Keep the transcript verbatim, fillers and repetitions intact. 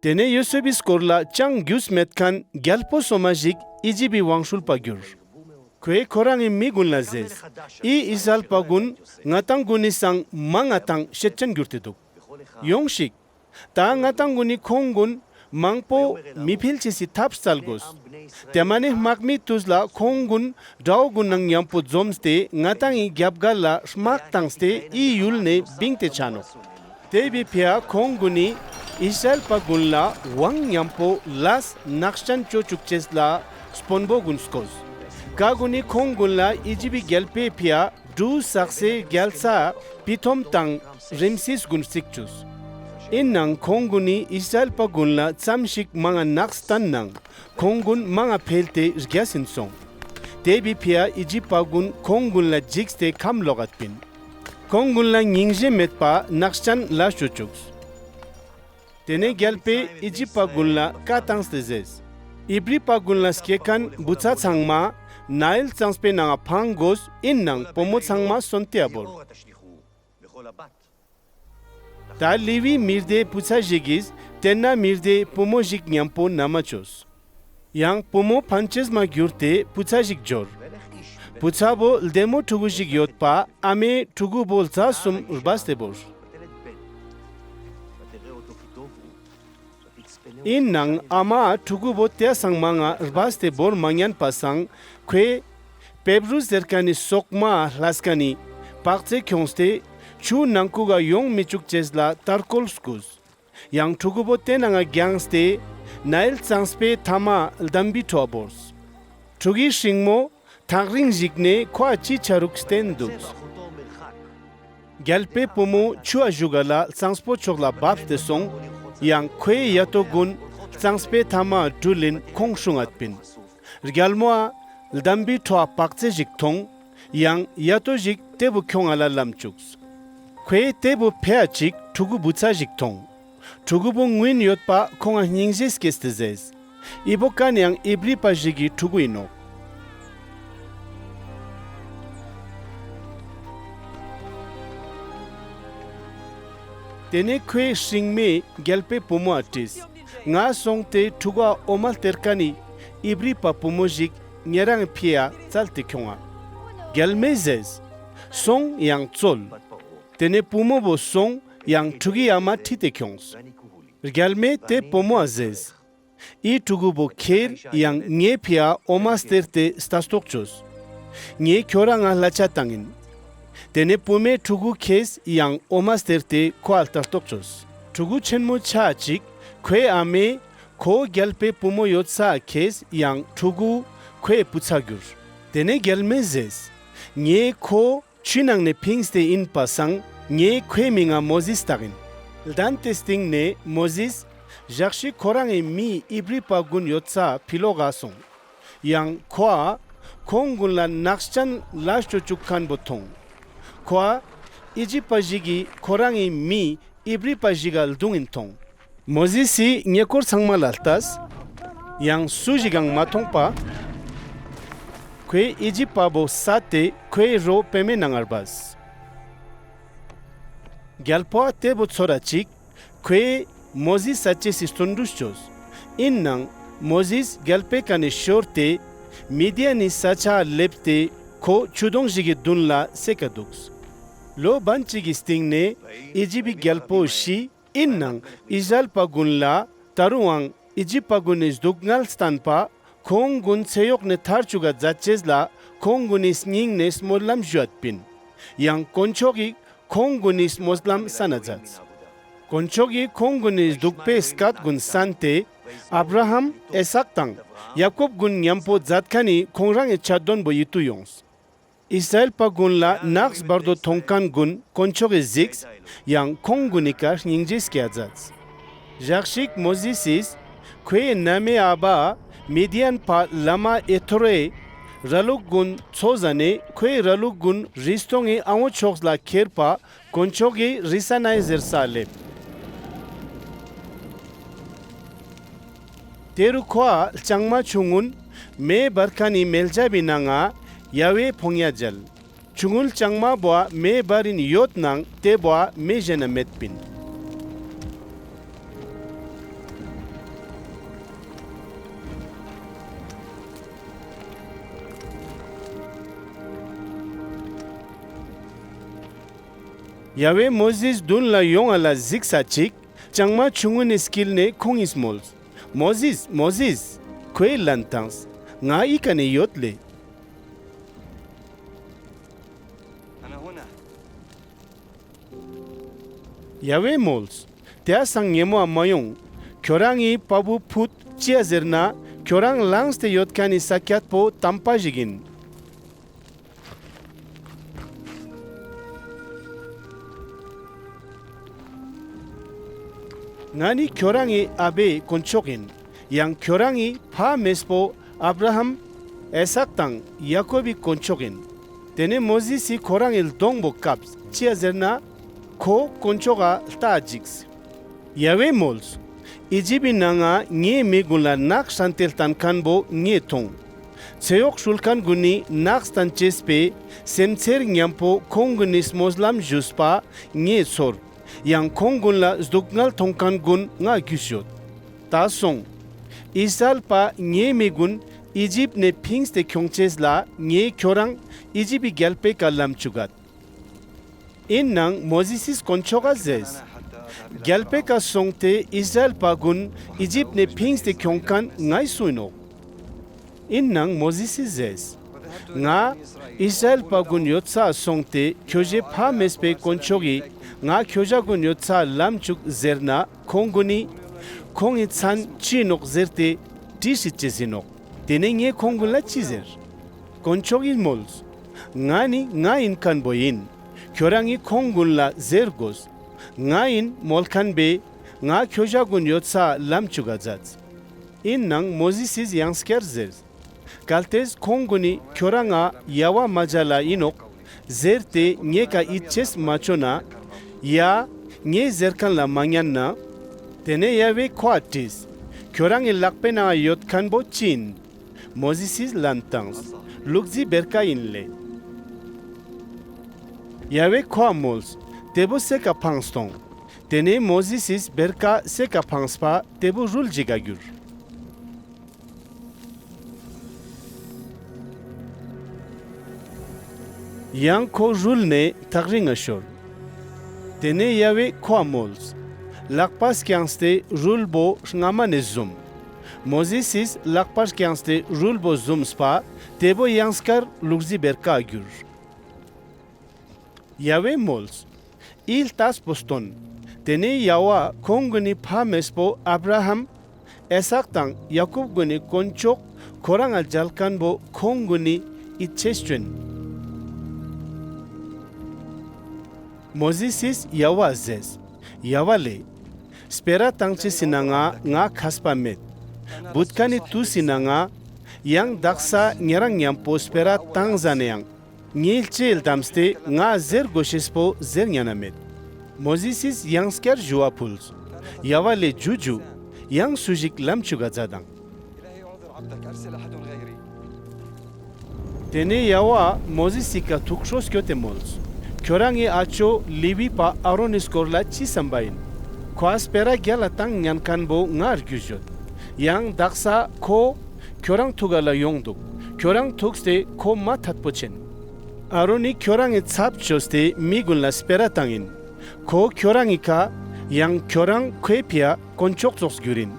ཏེ་ནེ་ཡོ་སེབ་བི་སྐོར་ལ་ཅང་གྱུས་མེད་ཁན་གྱལ་པོ་སོ་མ་ཞིག་ཨི་ཇིབ་བི་ཝང་སྲུལ་པ་གྱུར། ཁོའེ་ཁོ་རང་ངི་མི་གུན་ལ་ཟེརས། འི་ཨིས་ར་ཨེལ་པ་གུན་ང་དང་གུན་ནི་སང་མང་ང་དང་ཤེད་ཅན་གྱུར་ཏེ་དུག། ཡོང་ཤིག། ཏ་ང་དང་གུན་ནི་ཁོང་གུན་མང་པོ་མི་ཕེལ་ཅེས་སི་ཐབས་སལ་གོས། ཏེ་མ་ནེ་མག་མི་ཏུས་ལ་ཁོང་གུན་དྲ་བོ་གུན་ནང་ཉམ་པོ་ཛོམས་ཏེ་ང་དང་ངི་གྱབ་གལ་ལ་མག་ཏངས་ཏེ་འི་ཡུལ་ནེ་བིངས་ཏེ་ཆ་ནོག། ཏེ་བོའེ་ཕིའ་ཁོང་གུན་ནི་ཨིས་ར་ཨེལ་པ་གུན་ལ་ཝང་ཉམ་པོ་ལས་ནགས་ཅན་ཅོ་ཅུག་ཅེས་ལ་སྤོན་པོ་གུན་སྐོས། ཀ་གུན་ནི་ཁོང་གུན་ལ་ཨི་ཇིབ་བི་གྱལ་པོའེ་ཕིའ་གྲུ་སགས་སེ་གྱལ་ས་པི་ཐོམ་དང་རེམ་སེས་གུན་རྩིག་ཅུགས། ཨིན་ནའང་ཁོང་གུན་ནི་ཨིས་ར་ཨེལ་པ་གུན་ལ་ཙམ་ཞིག་མང་ང་ནགས་ཏན་ནའང་ཁོང་གུན་མང་ང་ཕེལ་ཏེ་རྒྱས་ཨིན་སོང་། ཏེ་བོའེ་ཕིའ་ཨི་ཇིབ་པ་གུན་ཁོང་གུན་ལ་ཇིགས་ཏེ་ཁམས་ལོག་གད་པིན། ཁོང་གུན་ལ་སྙིང་རྗེ་མེད་པ་ནགས་ཅན་ལས་ཅོ་ཅུགས། ཏེ་ནེ་གྱལ་པོའེ་ཨི་ཇིབ་པ་གུན་ལ་ཀའ་ཏངས་ཏེ་ཟེརས། ཨིབ་རི་པ་གུན་ལ་སྐྱེ་ཁན་བུ་ཚ་ཚང་མ་ནཱིལ་ལྩངས་པོའེ་ནང་ང་ཕང་གོས། ཨིན་ནའང་བུ་མོ་ཚང་མ་སོན་ཏེའ་བོར། ཏ་ལེ་ཝི་མི་སྡེའི་བུ་ཚ་ཞིག་གི་ཏེན་ན་མི་སྡེའི་བུ་མོ་ཞིག་ཉམ་པོ་ན་མ་ཅོས། ཡང་བུ་མོ་ཕན་ཅེས་མ་གྱུར་ཏེ་བུ་ཚ་ཞིག་ཇོར། བུ་ཚ་བོ་ལྡེ་མོ་ཕྲུ་གུ་ཞིག་ཡོད་པ་ཨ་མའེ་ཕྲུ་གུ་བོ་ལྫ་སུམ་རྦས་ཏེ་བོར། ཨིན་ནའང་ཨ་མའ་ཕྲུ་གུ་བོ་ཏེའ་སང་མང་ང་རྦས་ཏེ་བོར་མ་ཉན་པ་སང་ཁོའེ་པེབ་རུས་ཟེར་ཁན་ནི་སོག་མའ་ལས་ཁན་ནི་པག་ཚེ་ཁྱོངས་ཏེ་ཆུ་ནང་ཁུག་ག་ཡོང་མི་ཅུག་ཅེས་ལ་ཏར་ཀོལ་སྐུས། ཡང་ཕྲུ་གུ་བོ་ཏེ་ནང་ང་གྱངས་ཏེ་ནཱིལ་ལྩངས་པོའེ་ཐའ་མའ་ལྡམ་བིའི་ཕྲོའ་བོརས། ཕྲུ་གུའི་སྲིང་མོ་ཐག་རིང་ཞིག་ནེ་ཁོའ་ཅི་ཆ་རུག་སྟེན་དུགས། གྱལ་པོའེ་བུ་མོ་ཆུའ་ཞུགས་ག་ལ་ལྩངས་པོ་ཕྱོགས་ལ་བབས་ཏེ་སོང་། ཡང་ཁོའེ་ཡ་ཏོ་གུན་ལྩངས་པོའེ་ཐའ་མའ་གྲུལ་ལིན་ཁོང་སྲུང་ངད་པིན། གྱལ་མོའ་ལྡམ་བིའི་ཕྲོའ་པག་ཚེ་ཞིག་ཐོང་། ཡང་ཡ་ཏོ་ཞིག་ཏེ་བོ་ཁྱོང་ང་ལ་ལམ་ཅུགས། ཁོའེ་ཏེ་བོ་ཕེའ་ཅིག་ཕྲུ་གུ་བུ་ཚ་ཞིག་ཐོང་། ཕྲུ་གུ་བོ་ངུ་ཨིན་ཡོད་པ་ཁོང་ང་སྙིང་རྗེ་སྐྱེས་ཏེ་ཟེརས། འི་བོ་ཀ་ནེའང་ཨིབ་རི་པ་ཞིག་གི་ཕྲུ་གུ་ཨིན་ནོག། ཏེ་ནེ་ཁོའེ་སྲིང་མོའེ་གྱལ་པོའེ་བུ་མོའ་དྲིས། ང་སོང་སྟེ་ཕྲུ་གུའ་འོ་མ་སྟེར་ཁན་ནི་ཨིབ་རི་པ་བུ་མོ་ཞིག་ཉེ་རང་ངི་ཕིའ་ཙལ་ཏེ་ཁྱོང་ང་། གྱལ་མོའེ་ཟེརས། སོང་ཡང་ཙོལ། ཏེ་ནེ་བུ་མོ་བོ་སོང་ཡང་ཕྲུ་གུའི་ཨ་མའ་ཁྲིད་དེ་ཁྱོངས། གྱལ་མོའེ་ཏེ་བུ་མོའ་ཟེརས། འི་ཕྲུ་གུ་བོ་ཁྱེར་ཡང་ངའེ་ཕིའ་འོ་མ་སྟེར་ཏེ་ལྟ་རྟོག་ཅོས། ངའེ་ཁྱོ་རང་ང་ལ་ཆ་ཏང་ཨིན། ཏེ་ནེ་བུ་མོའེ་ཕྲུ་གུ་ཁྱེརས་ཡང་འོ་མ་སྟེར་ཏེ་ཁོའ་ལྟ་རྟོག་ཅོས། ཕྲུ་གུ་ཆེན་མོ་ཆའ་ཅིག་ཁོའེ་ཨ་མའེ་ཁོ་གྱལ་པོའེ་བུ་མོ་ཡོད་སའ་ཁྱེརས་ཡང་ཕྲུ་གུ་ཁོའེ་བུ་ཚ་གྱུར། ཏེ་ནེ་གྱལ་མོའེ་ཟེརས། ངའེ་ཁོ་ཆུའི་ནང་ནེ་ཕིངས་ཏེ་ཨིན་པ་སང་ངའེ་ཁོའེ་མིང་ང་མོ་ཟེས་ཏགས་ཨིན། ལྡན་ཏེ་སྟིང་ནེ་མོ་ཟེས་ཞག་ཤིག་ཁོ་རང་ངི་མི་ཨིབ་རི་པ་གུན་ཡོད་སའ་ཕི་ལོག་ག་སོང་། ཡང་ཁོའ་ཁོང་གུན་ལ་ནགས་ཅན་ལས་ཅོ་ཅུག་ཁན་བོ་ཐོང་། ཁོའ་ཨི་ཇིབ་པ་ཞིག་གི་ཁོ་རང་ངི་མི་ཨིབ་རི་པ་ཞིག་ག་རྡུང་ཨིན་ཐོང་། མོ་ཟེས་སི་ཉེ་ཁོར་ཚང་མ་ལ་ལྟས། ཡང་སུ་ཞིག་གང་མ་ཐོང་པ། ཁོའེ་ཨི་ཇིབ་པ་བོ་སད་དེ་ཁོའེ་རོ་པེ་མའེ་ནང་ང་རྦས། གྱལ་པོའ་ཏེ་བོ་ཚོར་ར་ཅིག་ཁོའེ་མོ་ཟེས་སད་ཅེས་སི་རྩོན་གྲུས་ཅོས། ཨིན་ནའང་མོ་ཟེས་གྱལ་པོའེ་ཀ་ནེ་ཤོར་ཏེ་མི་དི་ཡན་ནི་ས་ཆའ་ལེབས་ཏེ་ཁོ་ཆུ་དོང་ཞིག་གི་དུན་ལ་སེ་ཀ་དུགས། ལོ་བན་ཅིག་གི་སྟིང་ནེ་ཨི་ཇིབ་བི་གྱལ་པོ་ཤི། ཨིན་ནའང་ཨིས་ར་ཨེལ་པ་གུན་ལ་ཏ་རུང་ཡང་ཨི་ཇིབ་པ་གུན་ནི་རྡུག་ངལ་སྟན་པ་ཁོང་གུན་ཚེ་ཡོག་ནེ་ཐར་ཅུག་ག་ཛད་ཅེས་ལ་ཁོང་གུན་ནི་སྙིང་ནེ་སྨོན་ལམ་ཞུའད་པིན། ཡང་དཀོན་མཆོག་གི་ཁོང་གུན་ནི་སྨོན་ལམ་སན་ན་ཛདས། དཀོན་མཆོག་གི་ཁོང་གུན་ནི་རྡུག་པའེ་སྐད་གུན་སན་ཏེ་ཨབ་ར་ཧམ་ཨི་སཱག་དང་ཡ་ཀོབ་གུན་ཉམ་པོ་ཛད་ཁན་ནི་ཁོང་རང་ངི་ཆད་དོན་བོ་ཡིད་ཏུ་ཡོངས། ཨིས་ར་ཨེལ་པ་གུན་ལ་ནགས་བར་དོ་ཐོང་ཁན་གུན་དཀོན་མཆོག་གི་ཟིགས་ཡང་ཁོང་གུན་ནི་ཀ་སྙིང་རྗེ་སྐྱེ་ཛདས། ཞག་ཞིག་མོ་ཟེས་སི་ཁོའེ་ན་མའེ་ཨ་བའ་མི་དི་ཡན་པ་ལ་མ་ཨེ་ཐོ་རོའེ་ར་ལུག་གུན་ཚོ་ཟ་ནེ་ཁོའེ་ར་ལུག་གུན་རི་སྟོང་ངི་ཨ་བོ་ཕྱོགས་ལ་ཁྱེར་པ་དཀོན་མཆོག་གི་རི་ས་ནའི་ཟེར་སའ་ལེབས། ཏེ་རུ་ཁོའ་ལྕང་མ་ཆུང་ངུན་མེ་བར་ཁན་ནི་མེ་ལྕབ་བི་ནང་ང་ཡ་ཝེའི་ཕོ་ཉ་ཇལ། ཆུང་ངུན་ལྕང་མ་བོའ་མེ་བར་རིན་ཡོད་ནའང་ཏེ་བོའ་མེ་ཞེན་ན་མེད་པིན། ཡ་ཝེ་མོ་ཟེས་དུན་ལ་ཡོང་ང་ལ་ཟིགས་ས་ཅིག་ལྕང་མ་ཆུང་ངུན་ནི་སྐྱིལ་ནེ་ཁོང་ངིས་མོལས། མོ་ཟེས་མོ་ཟེས། ཁོའེ་ལན་ཏངས། ང་འི་ཀ་ནེ་ཡོད་ལེ། ཡ་ཝེ་མོལས། ཏེའ་སང་ཉེ་མོའ་མ་ཡོང་། ཁྱོ་རང་ངི་པ་བུ་ཕུད་ཅིའ་ཟེར་ན་ཁྱོ་རང་ལངས་ཏེ་ཡོད་ཁན་ནི་ས་ཀྱད་པོ་ཏམ་པ་ཞིག་ཨིན། ང་ནི་ཁྱོ་རང་ངི་ཨ་བའེ་དཀོན་མཆོག་ཨིན། ཡང་ཁྱོ་རང་ངི་ཕ་མེས་པོ་ཨབ་ར་ཧམ་ཨི་སཱག་དང་ཡ་ཀོབ་བི་དཀོན་མཆོག་ཨིན། ཏེ་ནེ་མོ་ཟེས་སི་ཁོ་རང་ངི་ལྡོང་བོ་ཀབས་ཅིའ་ཟེར་ན་ཁོ་དཀོན་མཆོག་ག་ལྟའ་ཇིགས། ཡ་ཝེ་མོལས། ཨི་ཇིབ་བི་ནང་ང་ངའེ་མི་གུན་ལ་ནགས་ཤན་ཏེ་ལྟན་ཁན་བོ་ངའེ་ཐོང་། ཚེ་ཡོག་སྲུལ་ཁན་གུན་ནི་ནགས་སྟན་ཅེས་པའེ་སེམས་ཚེར་ཉམ་པོ་ཁོང་གུན་ནི་སྨོན་ལམ་ཞུས་པ་ངའེ་ཚོར། ཡང་ཁོང་གུན་ལ་རྡུག་ངལ་ཐོང་ཁན་གུན་ང་གྱུས་ཡོད། ཏ་སོང་། ཨིས་ར་ཨེལ་པ་ངའེ་མི་གུན་ཨི་ཇིབ་ནེ་ཕིངས་ཏེ་ཁྱོང་ཅེས་ལ་ངའེ་ཁྱོ་རང་ཨི་ཇིབ་བི་གྱལ་པོའེ་ཀ་ལམ་ཅུག་གད། ཨིན་ནའང་མོ་ཟེས་སི་དཀོན་མཆོག་ག་ཟེརས། གྱལ་པོའེ་ཀ་སོང་སྟེ་ཨིས་ར་ཨེལ་པ་གུན་ཨི་ཇིབ་ནེ་ཕིངས་ཏེ་ཁྱོང་ཁན་ངའེ་སུ་ཨིན་ནོག། ཨིན་ནའང་མོ་ཟེས་སི་ཟེརས། ང་ཨིས་ར་ཨེལ་པ་གུན་ཡོད་སའ་སོང་སྟེ་ཁྱོ་ཞའེ་ཕ་མེས་པོའེ་དཀོན་མཆོག་གི་ང་ཁྱོ་ཞ་གུན་ཡོད་སའ་ལམ་ཅུག་ཟེར་ན་ཁོང་གུན་ནི་ཁོང་ངི་མཚན་ཅི་ཨིན་ནོག་ཟེར་ཏེ་དྲི་ཤིད་ཅེས་ཨིན་ནོག། ཏེ་ནེ་ངའེ་ཁོང་གུན་ལ་ཅི་ཟེར། དཀོན་མཆོག་གི་མོལས། ང་ནི་ང་ཨིན་ཁན་བོ་ཨིན། ཁྱོ་རང་ངི་ཁོང་གུན་ལ་ཟེར་གོས། ང་ཨིན་མོལ་ཁན་བོའེ་ང་ཁྱོ་ཞ་གུན་ཡོད་སའ་ལམ་ཅུག་ག་ཛདས། ཨིན་ནའང་མོ་ཟེས་སི་ཡང་སྐྱར་ཟེརས། གལ་ཏེ་ཁོང་གུན་ནི་ཁྱོ་རང་ང་ཡ་ཝ་མ་ཇལ་ལ་ཨིན་ནོག་ཟེར་ཏེ་ངའེ་ཀ་ཨིད་ཆེས་མ་ཅོ་ན། ཡ་ངའེ་ཟེར་ཁན་ལ་མ་ཉན་ན། ཏེ་ནེ་ཡ་ཝེ་ཁོའ་དྲིས། ཁྱོ་རང་ངི་ལག་པའེ་ནང་ང་ཡོད་ཁན་བོ་ཅི་ཨིན། མོ་ཟེས་སི་ལན་ཏངས། ལུག་རྫི་བེར་ཀ་ཨིན་ལེ། ཡ་ཝེ་ཁོའ་མོལས། ཏེ་བོ་སའེ་ཀ་ཕངས་ཐོང་། ཏེ་ནེ་མོ་ཟེས་སི་བེར་ཀ་སའེ་ཀ་ཕངས་པ་ཏེ་བོ་རུལ་ཞིག་ག་གྱུར། ཡང་ཁོ་རུལ་ནེ་ཐག་རིང་ང་ཤོར། ཏེ་ནེ་ཡ་ཝེ་ཁོའ་མོལས། ལག་པ་རྐྱངས་ཏེ་རུལ་བོ་རྔ་མ་ནེ་ཟུམ། མོ་ཟེས་སི་ལག་པ་རྐྱངས་ཏེ་རུལ་བོ་ཟུམས་པ་ཏེ་བོ་ཡང་སྐྱར་ལུག་རྫི་བེར་ཀ་གྱུར། ཡ་ཝེ་མོལས། འི་ལྟས་པོ་སྟོན། ཏེ་ནེ་ཡ་ཝ་ཁོང་གུན་ནི་ཕ་མེས་པོ་ཨབ་ར་ཧམ་ཨི་སཱག་དང་ཡ་ཀོབ་གུན་ནི་དཀོན་མཆོག་ཁོ་རང་ང་ཇལ་ཁན་བོ་ཁོང་གུན་ནི་ཨིད་ཆེས་ཅོ་ཨིན། མོ་ཟེས་སི་ཡ་ཝ་ཟེརས། ཡ་ཝ་ལེ། སྤེ་ར་ཏང་ཅེས་སི་ནང་ང་ང་ཁས་པ་མེད། བུད་ཁན་ནི་ཏུས་སི་ནང་ང་ཡང་དག་ས་ཉེ་རང་ཉམ་པོ་སྤེ་ར་ཏང་ཟ་ནེ་ཡང་ངའེ་ལྕེ་ལྡམས་ཏེ་ང་ཟེར་གོས་ཤེས་པོ་ཟེར་ཉན་ན་མེད། མོ་ཟེས་སི་ཡང་སྐྱར་ཞུ་བ་ཕུལས། ཡ་ཝ་ལེ་ཇུ་ཇུ། ཡང་སུ་ཞིག་ལམ་ཅུག་ག་ཛད་དང་། ཏེ་ནེ་ཡ་ཝ་མོ་ཟེས་སི་ཀ་ཐུགས་ཁྲོ་སྐྱོད་དེ་མོལས། ཁྱོ་རང་ངི་ཨ་ཅོ་ལེ་ཝི་པ་ཨ་རོན་ནི་སྐོར་ལ་ཅི་སམ་པ་ཨིན། ཁོའ་སྤེ་ར་གྱལ་ལ་ཏང་ཉན་ཁན་བོ་ངའ་གྱུས་ཡོད། ཡང་དག་ས་ཁོ་ཁྱོ་རང་ཐུག་ག་ལ་ཡོང་དུག། ཁྱོ་རང་ཐུགས་ཏེ་ཁོ་མ་ཐད་པོ་ཆེན། ཨ་རོན་ནི་ཁྱོ་རང་ངི་ཚབ་ཅོས་ཏེ་མི་གུན་ལ་སྤེ་ར་ཏང་ཨིན། ཁོ་ཁྱོ་རང་ངི་ཀ་ཡང་ཁྱོ་རང་ཁོའེ་ཕིའ་དཀོན་མཆོག་ཙོགས་གྱུར་ཨིན།